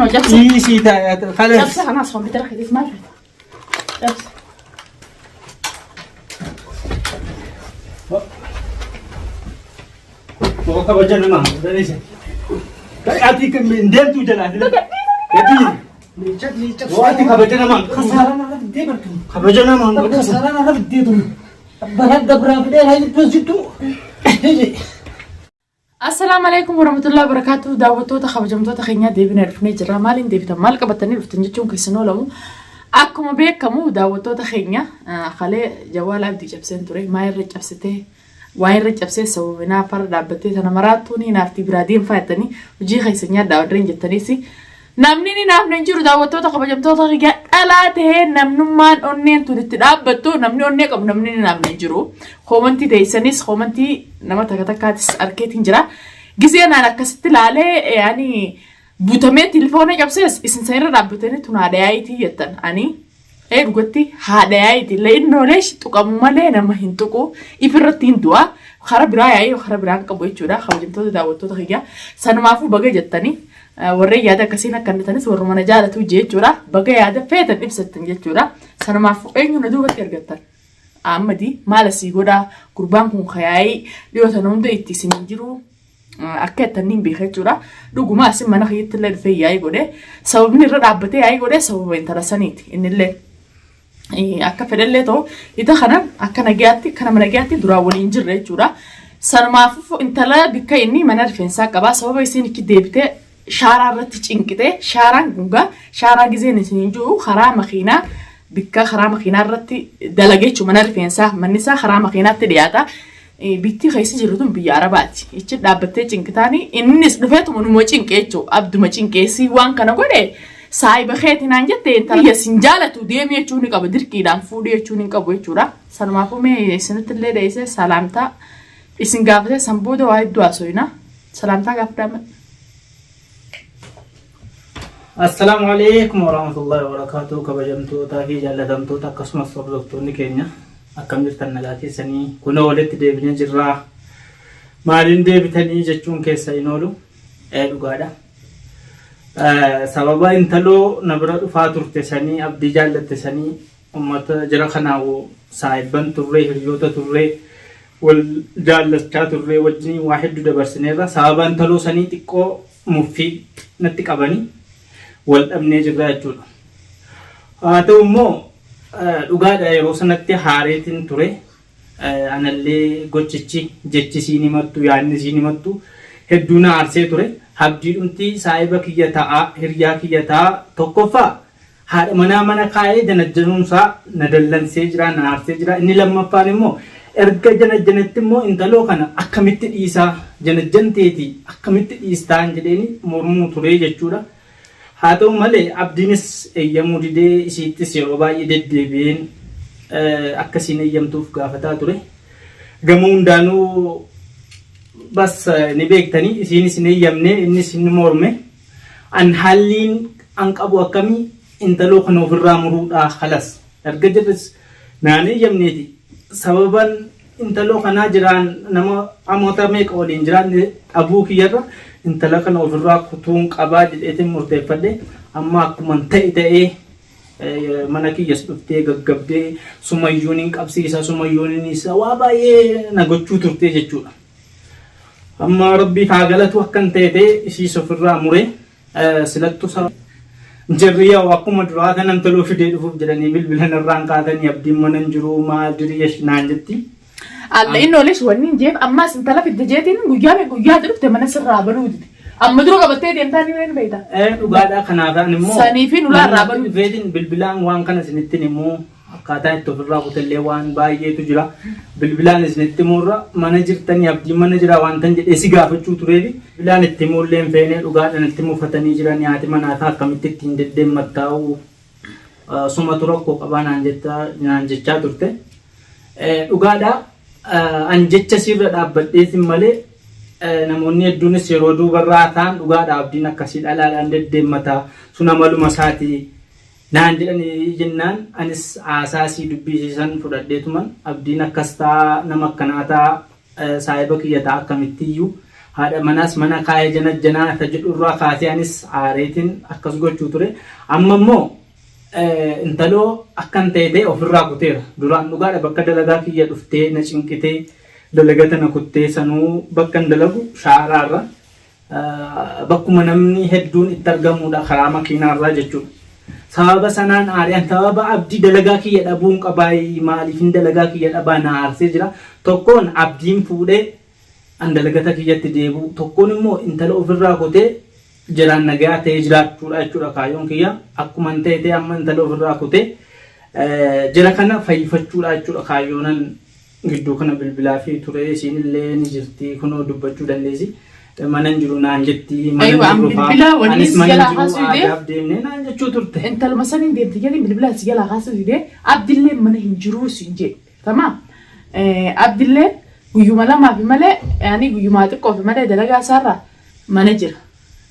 Kunoo cabsa. Dhiisii taa'e kalas. Cabsa kanaas kompiitara keetis maal feeta? Cabsa. Koo kabaja namaa danise. Ati hin deemtuu jalaa. Gadii. Ati kabaja namaa. Kasaaraan irra fiddee bartu. Kabaja namaa. Kasaaraan irra fiddee tun. Balaa gabraa fidee haa jirtu jittu. Assalaamu alaikum warahmatullahi wabarakatuh. Daawwattoota kabajamtoota keenyaa deebinee dhufnee jirra. Maaliin deebitan maal qabatanii dhuftan jechuun keessan oolamu. Akkuma beekamu daawwattoota keenya kalee jawaala abdii cabseen ture. Maa irra cabsitee waa irra cabsee sababinaa farra dhaabbattee tana maraattuu ni naaftii biraa deemfaa jettanii hojii keessa nyaadhaa warreen jettaniis namni ni naafne hin jiru daawwattoota kabajamtoota kiyya dhalaa ta'ee namnummaan onneen tun itti dhaabbattu namni onnee qabu namni ni naafne hin jiru. Koomantii teessanis koomantii nama takka takkaatis arkeetiin jira. Gizee naan akkasitti laalee ani butamee tilifoona cabsees isin san irra dhaabbatanii tun haadha yaa'iitii jettan ani Ee dhugatti haadha yaa'iiti. Le'innooleesh tuqamu malee nama hin tuqu. Ifirratti hin du'a. Kara biraa yaa'ii kara biraa hin qabu jechuudha. Kabajamtoota daawwattoota kiyya. Sanumaafuu baga jettanii warreen yaada akkasiin akka innatanis warruma na jaalatu jechuudha. Baga yaada feetan ibsattan jechuudha. Sanumaafuu eenyu na duubatti argattan. Ahmadi maal asii godhaa gurbaan kun kayaa'ii dhiyoo tana hunda itti isin hin jiru. Akka jettan niin beeka jechuudha. Dhuguma asin mana kiyyatti illee dhufee yaa'ii godhe. Sababni irra dhaabbatee yaa'ii godhe sababa intala saniiti. Innillee akka fedhellee ta'u ita kana akka nagayaatti akka nama nagayaatti duraan waliin jirre jechuudha. Sanumaafuu intala bikka inni mana rifeensaa qabaa sababa isiin itti deebitee shaaraa irratti cinqite shaaraan gungaa shaaraa gizeen isin hin jiru karaa makiinaa bikka karaa makiinaa irratti dalage jechuudha mana rifeensaa manni isaa karaa makiinaatti dhiyaata. Bittii keessa jiru tun biyya Arabaati. Ichi dhaabbattee cinqitaani innis dhufeetuma numa cinqe jechuudha. Abduma cinqeessii waan kana godhe saahiba keeti naan jette intala biyya sin jaalatu deemi jechuun ni qaba dirqiidhaan fuudhii jechuun hin qabu jechuudha. Sanumaafuu mee isinitti illee dheessee salaamtaa isin gaafatee san booda waa hedduu haasofna. Salaamtaa gaafadhaa malee. Assalaamu alaikum warahmatullahi wabarakatuh kabajamtootaa fi jaallatamtoota akkasumas hordoftoonni keenya akkam jirtan nagaa keessanii kunoo walitti deebinee jirraa maaliin deebitanii jechuun keessa hin oolu ee dhugaadha sababa intaloo na bira dhufaa turte sanii abdii jaallatte sanii Ummata jara kanaa saahibban turree, hiriyoota turree, wal jaallachaa turree wajjiniin waa hedduu dabarsineerra. Sababa intaloo sanii xiqqoo muffii natti qabanii wal dhabnee jirra jechuudha. Haa ta'u immoo dhugaadha yeroo sanatti haareetiin ture. Anallee gochichi jechi isiin himattu yaadni isiin himattu hedduu na aarsee ture. Abdiidhumti saahiba kiyya ta'a, hiriyaa kiyya ta'a tokkoffaa Haadha manaa mana kaa'ee janajjanuunsaa na dallansee jira, na aarsee jira. Inni lammaffaan immoo erga janajjanetti immoo intaloo kana akkamitti dhiisaa janajjanteeti akkamitti dhiistaan jedheeni mormuu ture jechuudha. Haa ta'u malee abdiinis eeyyamuu didee isiittis yeroo baay'ee deddeebi'een akka isiin eeyyamtuuf gaafataa ture. Gama hundaanuu bas ni beektanii isiinis hin eeyyamne innis hin morme. An haalliin an qabu akkamii intaloo kana ofirraa muruudhaa kalas erga jirris naan eeyyamneeti sababan intaloo kanaa jiraan nama amoota meeqa waliin jiraanne dhabuu kiyyarra intala kana ofirraa kutuun qabaa jedheetiin murteeffadhe amma akkuman ta'e ta'ee mana kiyyas dhuftee gaggabdee sumayyuun hin qabsiisa sumayyuun hin hiisa waa baay'ee na gochuu turtee jechuudha. Amma rabbiif haa galatu akkan ta'e ta'e isiis ofirraa mure silattu jarri yaa'u akkuma duraa kanan toluu fidee dhufuuf jedhanii bilbila narraan kaatanii abdiin mana hin jiru maal diriyesh naan jetti. Alla inni olis wanni hin jeef ammaas intala fidde jeetiin guyyaa mee guyyaa dhufte mana sirraa banuu dide. Amma dura qabattee deemtaa ni ween beekta. Dhugaadhaa kanaaf ani immoo Saniifi nulaa irraa banuu dhufeetiin bilbilaan waan kana isinitti immoo Akkaataa itti ofirraa kutellee waan baay'eetu jira. Bilbilaan isinitti himuurra mana jirtanii abdiin mana jira waantan jedhee si gaafachuu tureefi bilbilaan itti himuullee hin feene dhugaadhaan itti mufatanii jiranii haati manaa isaa akkamitti ittiin deddeemmattaa'u sumatu rakkoo qabaa naan jettaa naan jechaa turte. Dhugaadha an jecha siirra dhaabbadheetiin malee namoonni hedduunis yeroo duubarraa ta'an dhugaadha abdiin akkasii dhalaadhaan deddeemmataa sun amaluma isaatii. Naan jedhani jennaan anis haasaa isii dubbii isii san fudhadheetuman abdiin akkas ta'a nama akkanaa ta'a saahiba kiyya ta'a akkamittiyyuu Haadha manaas mana kaayee janajjanaa isa jedhurraa kaasee anis aareetiin akkas gochuu ture. Amma immoo intaloo akkan ta'e ta'e ofirraa kuteera. Duraan dhugaadha bakka dalagaa kiyya dhuftee na cinqitee dalagata na kuttee, sanuu bakka hin dalagu shaaraarra, bakkuma namni hedduun itti argamudha, karaa makiinaarraa jechuudha. Sababa sanaan aariyaan sababa abdii dalagaa kiyya dhabuun qabaayii, maaliifin dalagaa kiyya dhabaa na aarsee jira. Tokkoon abdiin fuudhee an dalagata kiyyatti deebi'u, tokkoon immoo intala ofirraa kutee jiraan nagaa ta'ee jiraachuudha jechuudha kaayyoon kiyya. Akkuma hin ta'e ta'e amma intala ofirraa kutee jira kana fayyifachuudha jechuudha kaayyoonan gidduu kana bilbilaa fi ture. Isiin illee ni jirti, kunoo dubbachuu dandeessi. Mana hin jiru naan jetti, mana hin Aywa, jiru faa. bilbila wanni Anis si mana hin jalaa jiru kaasuu didee. aadaaf deemnee naan jechuu turte. Intaluma saniin deemte jedheen bilbila si jalaa kaasuu didee, abdillee mana hin jiruu siin jedhe. Tamaam. Abdillee guyyuma lamaafi malee, yaani guyyumaa xiqqoofi malee dalagaa isaarraa mana jira.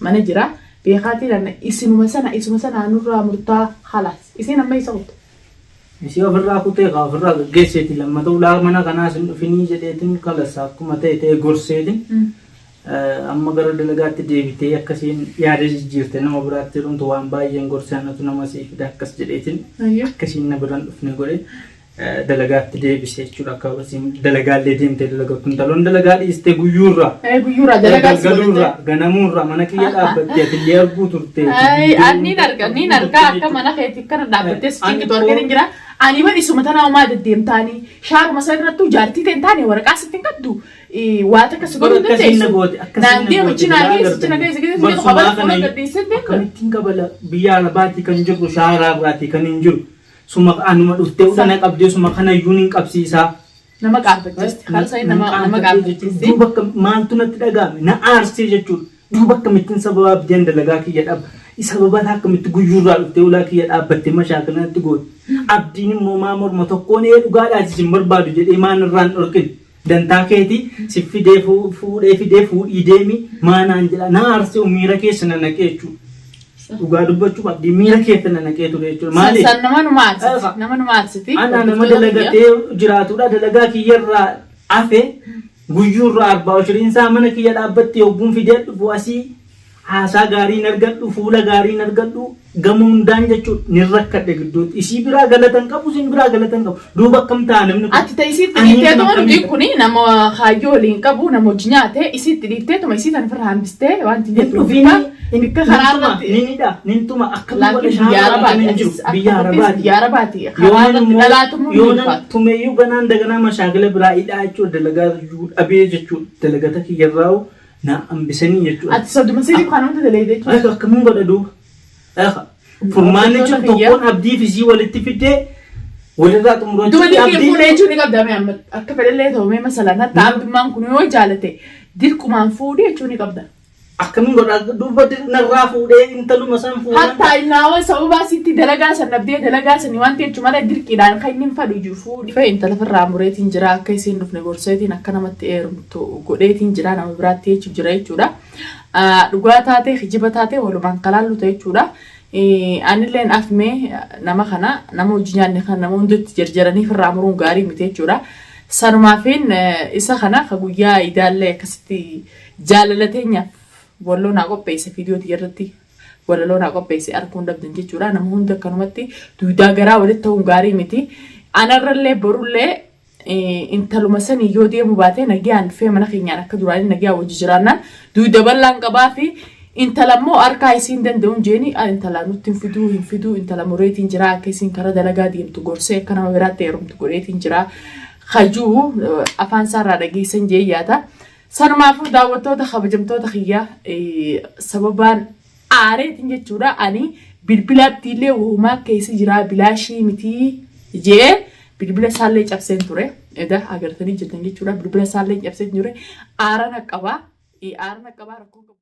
Mana jira. Beekaatiin anna isinuma sana isuma sana nurraa murtaa halaas. Isiin amma isa kutte. Isii ofirraa kutee kaa ofirraa gaggeesseeti, lammata ulaa mana kanaas hin dhufinii jedheetin kalassa akkuma ta'e ta'e gorseetin amma gara dalagaatti deebitee akkasiin yaada jijjiirte nama biraatti heerumtu waan baay'een gorsee, anatu nama sii fida akkas jedheetin akkasiin na biraan dhufne godhe dalagaatti deebise jechuudha. Akka asiin dalagaallee deemtee dalagattu intaloon dalagaa dhiistee guyyuurraa Guyyuurraa dalagaa si galgaluurraa ganamuurraa mana kiyya dhaabbattee atillee arguu turte. Ani arga, niin argaa akka mana keetii kana dhaabbattee si cinqitu argee hin jira. Ani bar isuma tanaa homaa deddeemtaanii shaaruma san irrattuu jaartii ta'e hin taane waraqaa sitti hin qabdu. Waa takka si godhuu hin Akkasiin na dandeessu. goote, akkasiin Naan na deemu goote, chinaa biraa geessi cina agartanii. geessi geessi jedhu Barsumaa kabala fuula kana gadhiisee deemta. akkamittiin kabala biyya arabaatti kan jirru, shaaraarraatti kan hin jiru. Suma anuma dhuftee udana qabdee suma kanayyuu nin qabsiisaa. Nama qaanfachiisti. Karaa isaanii nama qaanfachiisti. Duuba akka maaltu natti dhaga'ame, na aarsee jechuudha. Duuba akkamittiin sababa abdiin dalagaa kiyya dhaba. Sababa akkamitti guyyuurraa dhuftee ulaa kiyya dhaabbattee mashaakila natti goote. Abdiin immoo maa morma tokkoon ee dhugaadhaati sin barbaadu jedhee maan irraan dhorkin. Dantaa keetii si fidee fuudhee fidee fuudhii deemi maa naan jedha, na aarsee miira keessa na naqee jechuudha. Dhugaa dubbachuuf abdii miira keessa na naqee ture jechuudha. Maaliif? San nama numa aarsiti. Nama numa aarsiti. Ana nama dalagatee jiraatudha. Dalagaa kiyyarraa hafe guyyuurraa arbaa oshiriinsaa mana kiyya dhaabbatti yogguun fidee dhufu asii haasaa gaarii hin argadhu, fuula gaarii hin argadhu, gama hundaan jechuudha nin rakkadhe gidduutti. Isii biraa galata hin qabu, isin biraa galata hin qabu. Duuba akkam ta'a namni kun? Ati ta'e isiitti Ani dhiifteetuma akkamiin nuti kuni nama kaayyoo waliin qabu, nama hojii nyaate isiitti dhiifteetuma isii tan ofirraa hambistee wanti Hin jettu dhufini, bikka karaa irratti nin hidha, nin tuma, akkam godha? Laakiin biyya shaara kan arabaati hin jiru atis biyya akka arabaati. biyya arabaati karaa irratti dhalaatumuu ni Yoonan ulfaata. tumeeyyuu ganaan daganaa mashaakila biraa hidhaa jechuudha, dalagaa dhabee jechuudha, dalagata kiyyarraa na hambisanii jechuudha. Ati soddoma siitiif kan hunda dalaydee jechuudha. Egaa akkamiin godha duuba? Egaa furmaanni jiru tokkoon abdii fi isii walitti fiddee walirraa xumurachuu. Duba dirqii fuudhee jechuun ni qabda mee amma akka fedhallee ta'u mee masalaan hatta abdummaan kun yoo jaalate dirqumaan fuudhee jechuun ni qabda. Akkamiin godha duuba narraa fuudhee intaluma san fuudhan. Hatta innaawa sababaa sitti dalagaa san dhabdee dalagaa sanii waan ta'eef malee dirqiidhaan kan inni hin fadhu iyyuu fuudhi. Fee intala firraa mureetiin jira, akka isiin dhufne gorseetiin akka namatti heerumtu godheetiin jira, nama biraatti jechuun jira jechuudha. Dhugaa taatee kijiba taatee walumaan kalaallu ta'e jechuudha. Anilleen afmee nama kana nama hojii nyaanne kana nama hundatti jarjaranii firraa muruun gaarii miti jechuudha. Sanumaafin isa kana ka guyyaa idaallee akkasitti jaalala teenyaaf walloo naa qopheesse, viidiyoo irratti walaloo naa qopheesse arguun dhabdan jechuudha. Nama hunda akkanumatti duudaa garaa walitti ta'uun gaarii miti. Anarrallee borullee intaluma sanii yoo deemu baate nagayaan dhufee mana keenyaan akka duraanii nagayaan wajji jiraannaan duuda bal'aan qabaa fi intala immoo harkaa isiin danda'uun jeeni intala nutti hin fiduu hin fiduu, intala mureetiin jira, akka isiin karaa dalagaa deemtu gorsee akka nama biraatti heerumtu godheetiin jira. Kajuu afaan isaarraa dhageessan jee yaata. Sanumaafuu daawwattoota kabajamtoota kiyyaa, sababaan aareetiin jechuudha, ani bilbila abdiillee wahumaa keessa jiraa bilaashii mitii jee bilbila isaallee cabseen ture. Eda agartanii jirtan jechuudha, bilbila isaallee cabseen ture. Aarana qabaa. Aarana qabaa rakkoo qabu.